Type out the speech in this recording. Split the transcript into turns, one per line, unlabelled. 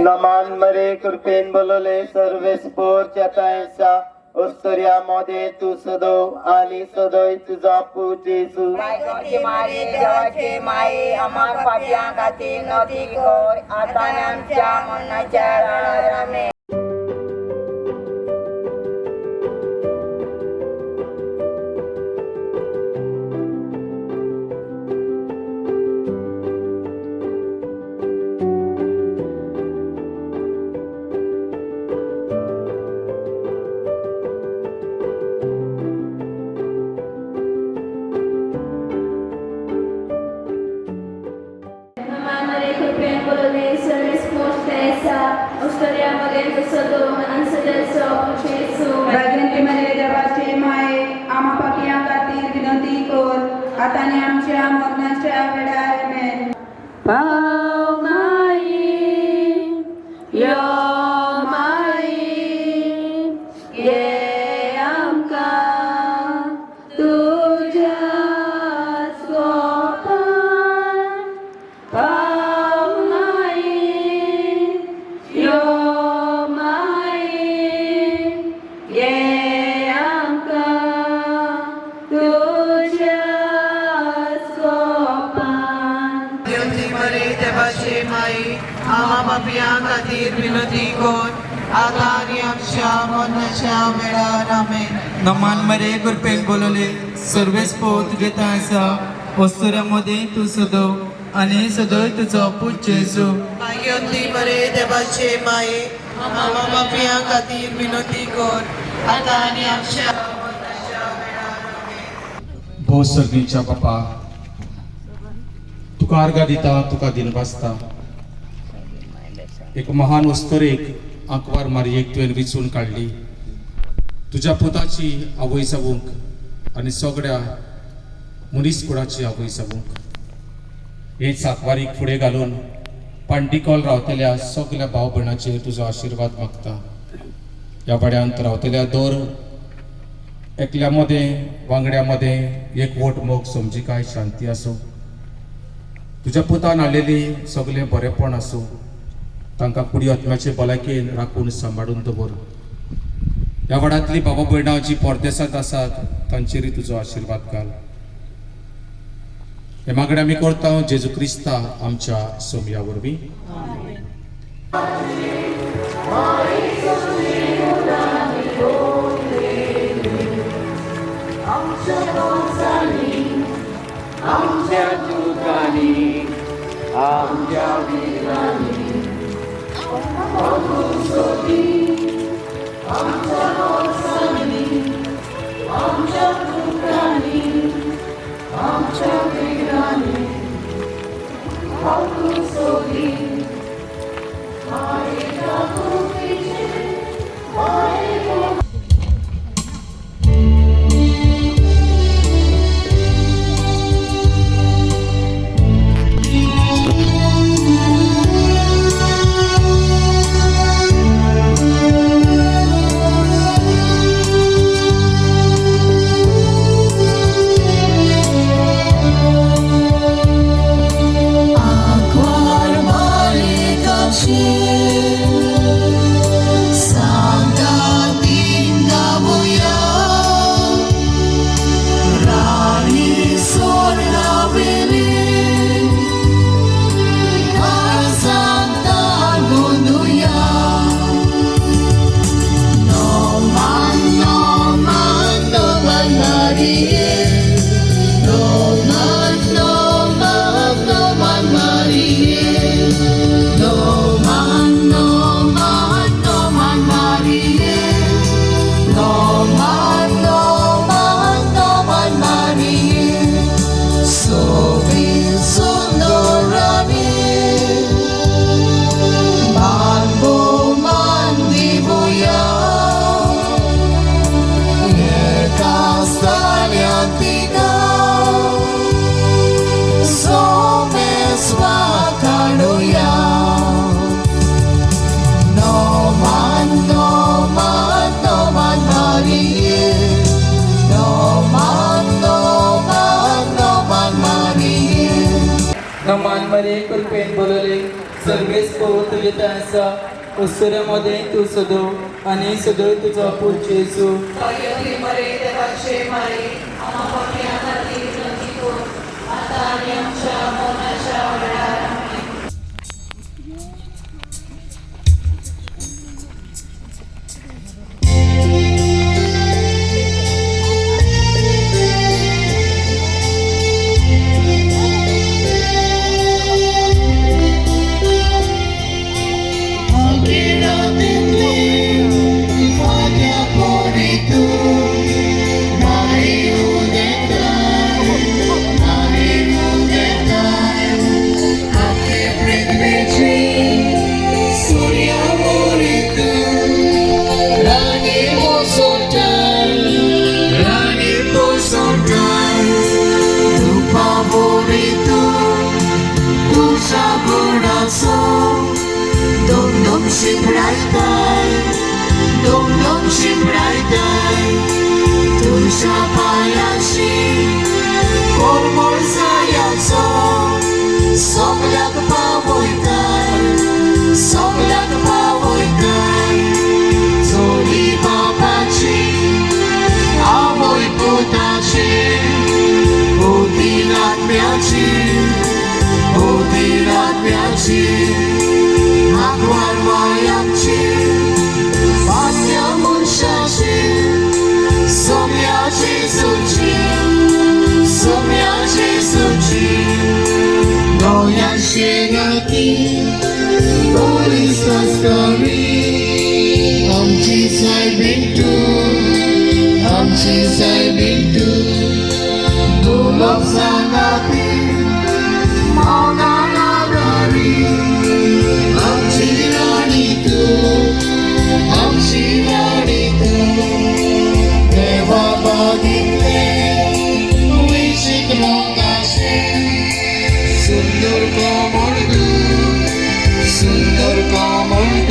नमान मरे कृपेन बोलले सर्वेस पोरच्या तायसा ओस्तोऱ्या मोदे तू सदो आणि सदोय तुझा पूत जेजू.
बायकोची मारी देवाची माई आम्हा पापयां खातीर नदी कर आतां आनी आमच्या मरणाच्या वेळार. आमेन.
नमान मरे कृपेन बोलले सर्वेस पोर ओस्तोऱ्या मोदें तूं सदो आनी सदोयचो पूत जेजू.
भाग्यवंती मरिये देवाचे माये, आम्हा पापयां खातीर विनंती कर आतां आनी आमच्या मरणाच्या वेळार. आमेन.
पाव माई, यो माई, घे आमकां तुज्याच गोपान. पाव माई, यो माई, घे आमकां तुज्याच गोपान.
भाग्यवंती मरे देवाचे माई, आम्हा पापयां खातीर विनंती कर आतां आनी आमच्या मरणाच्या वेळार. आमेन.
नमान मरे कृपेन बोलवले सर्वेस पोर तुजे थंय आसा, वस्तुऱ्या मदें तूं सदो आनी सदोय तुजो पूत जेजू.
भाग्यवंती मरे देवाचे माये, आम्हा पापयां खातीर विनंती कर आतां आनी आमच्या मरणाच्या वेळार. आमेन.
भोव सर्गीच्या बापा, तुका आर्गां दिता, तुका दिनवासता. एक महान वस्तुरेक आंकवार मारयेक तुवें विचून काडली तुज्या पुताची आवय जावंक आनी सगळ्या मनीस कुळाची आवय जावंक. हे साकवारीक फुडें घालून पांडिकोल रावतल्या सगल्या भाव भयणाचेर तुजो आशिर्वाद मागता. ह्या वाड्यांत रावतल्या दर एकल्या मदें, वांगड्या मदें एकवट, मोग, समजिकाय, शांती आसूं. तुज्या पुतान हाडलेली सगळें बरेंपण आसूं. तांकां कुडी आत्म्याचे भलायकेन राखून सांबाळून दवर. ह्या वाड्यांतली बाबा भयणां जी परदेसांत आसात तांचेरूय तुजो आशिर्वाद घाल. हे मागणें आमी करता जेजू क्रिस्ता आमच्या सोमया वरवीं.
आमच्या चुकांनी, आमच्या विरांनी, आमच्या चुकांनी, आमच्या विरांनी, सोदी.
नमान मरे कृपेन बोलले सर्वेस पोर तुझे तुजे थंय आसा अस्तुऱ्यां मदें तूं सदो आनी सदोय तुजो पूत जेजू.
भाग्यवती मरे देवाचे माये आम्हा पापयां खातीर विनंती कर आतां आनी आमच्या मरणाच्या वेळार. आमेन.
सुंदर कमळ तूं, सुंदर कमळ.